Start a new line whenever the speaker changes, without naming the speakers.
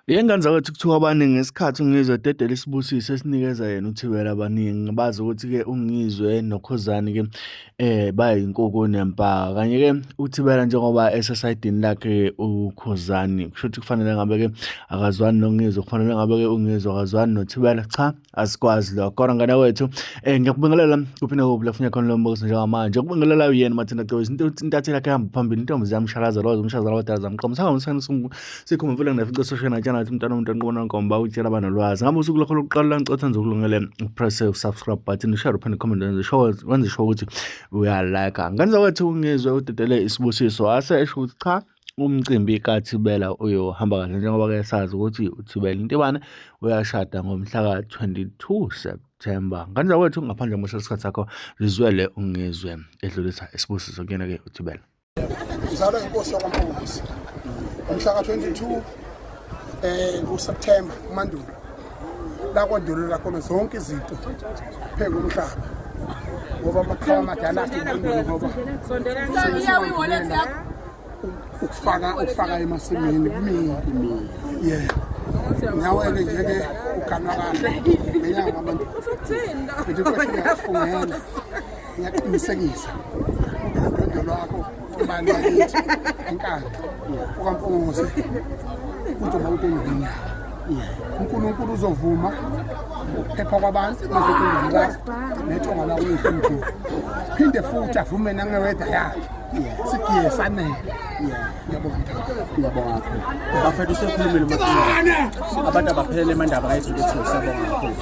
Ngane zakwethu, kuthiwa abaningi ngesikhathi uNgizwe ededela isibusiso esinikeza yena uThibela, abaningi bazi ukuthi-ke uNgizwe noKhuzani-ke bayinkukhu nempaka. Kanye-ke uThibela njengoba esesayidini lakhe uKhuzani, kusho ukuthi kufanele ngabe-ke akazwani noNgizwe, kufanele ngabe-ke uNgizwe akazwani noThibela. Cha, asikwazi lokho. Kodwa ngane wethu, ngiyakubingelela kuphi nakuphi la kufuneka khona lo mbukiso njengamanje. Ukubingelela uyena Mathinda Gcobisa, intatheli yakhe ehamba phambili, intombi ziyamshalaza, lozo umshazana abadala zamqoma. Sihamba sikhumba mfula nginefica soshana tshana athi umntwana umuntu anqobona nkomba utshela abanolwazi. Ngabe usuku lwakho lokuqala la, ngicela uthande ukulungele upress subscribe button, ushare, uphinde comment, wenze sure ukuthi uyalike. Ngane zakwethu, uNgizwe udedele isibusiso ase esho ukuthi cha, umcimbi kaThibela uyohamba kahle, njengoba-ke sazi ukuthi uThibela Intibane uyashada ngomhla ka-22 September. Ngane zakwethu, ngaphandle kokumosha isikhathi sakho, zizwele uNgizwe edlulisa isibusiso kuyena-ke uThibela.
Ngizalwa inkosi yakwaMpungose ngomhla ka-22 kuSeptember uMandulo, la kwandulela khona zonke izinto phezu komhlaba, ngoba amaqhawe amadala athi uMandulo, ngoba ukufaka emasimini kumina, yebo. Nawe-ke nje-ke uganwa kahle ngenyanga kaMandulo. Ngithi mfethu, ngiyakufungela, ngiyaqinisekisa udwendwe lwakho kubani bakithi eNkandla kukaMpungose kuzoba utonginyaka. UNkulunkulu uzovuma ukuphepha kwabantu bezokungena lakho nethonga lakho uyihlemkhulu, phinde futhi avume nangeweda yakhe, sigiye sanele. Ngiyabonga.
Ngiyabonga kakhulu bafethu, usekhulumile uMakhumalo, abantu abaphelele emandaba kayi-22. Siyabonga kakhulu.